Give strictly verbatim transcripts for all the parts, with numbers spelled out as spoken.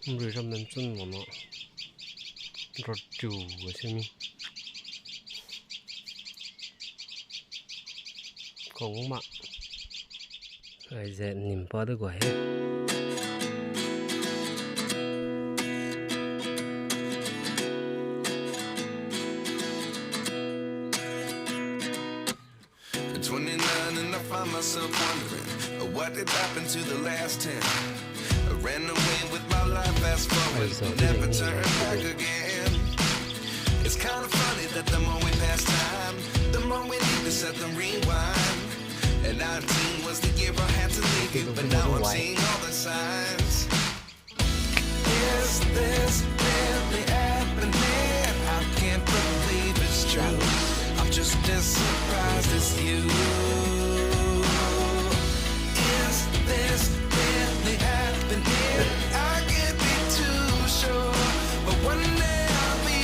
Mrui ramme chun wang na. Rot chu ga se mi. Kong ma. Aize nim pa de gua he. At twenty-nine and I find myself wondering, uh, what did happen to the last ten? I ran away with my life, fast forward, never turn back again. It's kinda funny that the more we pass time, the more we need to set them rewind. And nineteen was the year I had to leave you, but now I'm seeing all the signs. Is this really happening? I can't believe it's true. I'm just as surprised as you. Is this really happening? I can't be too sure, but one day I'll be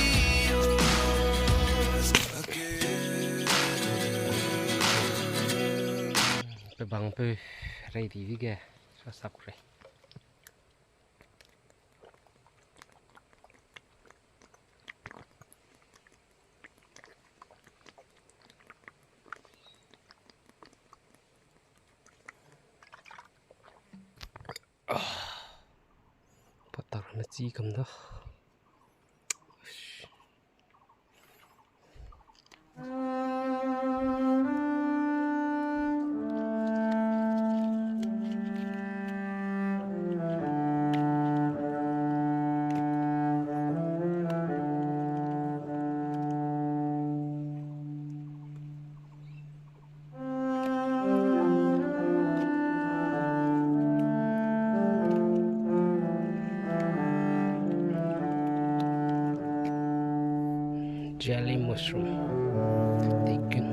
yours again. Pe bang pe rei di di ge, sa sak rei. Patak na chi kam da. Jelly mushroom. Taken.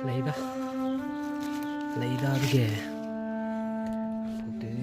Leida. Leida dege. Pute.